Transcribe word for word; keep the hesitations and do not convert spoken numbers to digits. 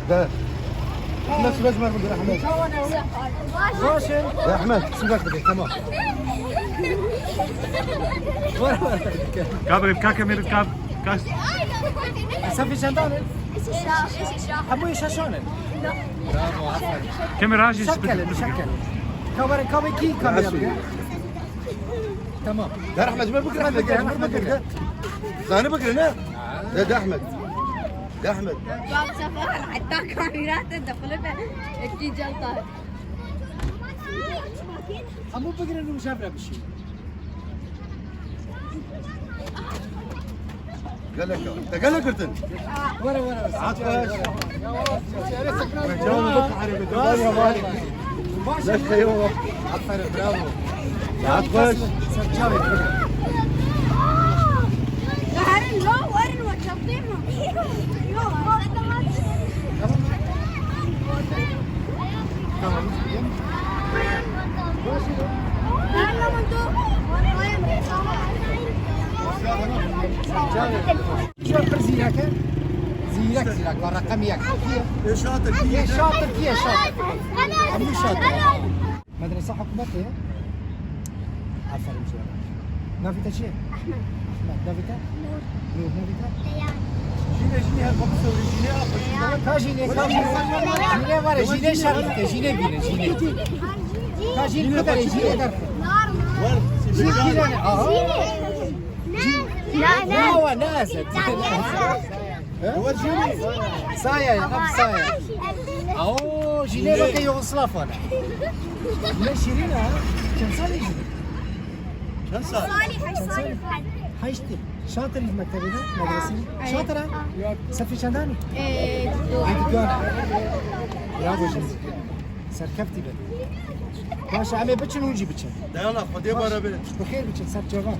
De. Ahmet, Sibek, Sibek, Ahmet. Baş e. Ya Ahmet, Sibek, tamam. Var, var. Kabir, kake, meri, kab, kaç? Safî çendan e? Hemû şaşan e. Bravo, aferin. Kemê rajî. Şekil, şekil. Kamera, kamera ki kamera. Tamam. Der Ahmet, ben bıkır Ahmet, Ahmet, Ahmet, Ahmet. Zanî bıkır ne? De, de Ahmet. De Ahmet. بعد سفر حتى كاميرات دخلتها اكيد جلطة. Hemû bigirin û jevre bişînin. Gelek, te gelek girtin. Were, were, were. Saat beş. Baş. Leş eyvallah. Aferin, bravo. Saat beş. Herin lo, werin we çaptê mi? Yo, Tamam. Çaver. Çaver. Zîrek e. Zîrek, zîrek. Var, rakam yek. Kî ye? Ê şatir, kî ye? Ê şatir, kî ye şatir? Hemû şatir. Medrese hikûmetê ye. Aferin ji we. Navê te çi ye? Ehmed. Ehmed. Navê te? Nûr. Nûr, navê te? Reyhan. Jîne, jîne, her kapı soru, jîne, aferin. Ka jîne, ka jîne. Jîne var, jîne şart dike, jîne bîne, jîne. Ka jîne ku derê, jîne derxe. Var. Jîne bîne, aha. Jîne. Ne, ne. Ne, ne, ne. He? Saye, hep saye. Ao, jîne weke Yugoslav e. Ne şîrîn e, ha? Çend salî jîne? Çend sal? Salî, heşt salî. Heşt. Şatir î mektebê de, medresî. Şatir e? Sefî çendanî? Ee, Ê, dikar. Bravo jîne. Serkeftî be. Baş e, em ê biçin, hûn jî biçin. Dayana, Xwedê bara be. Bi xêr biçin, ser çavan.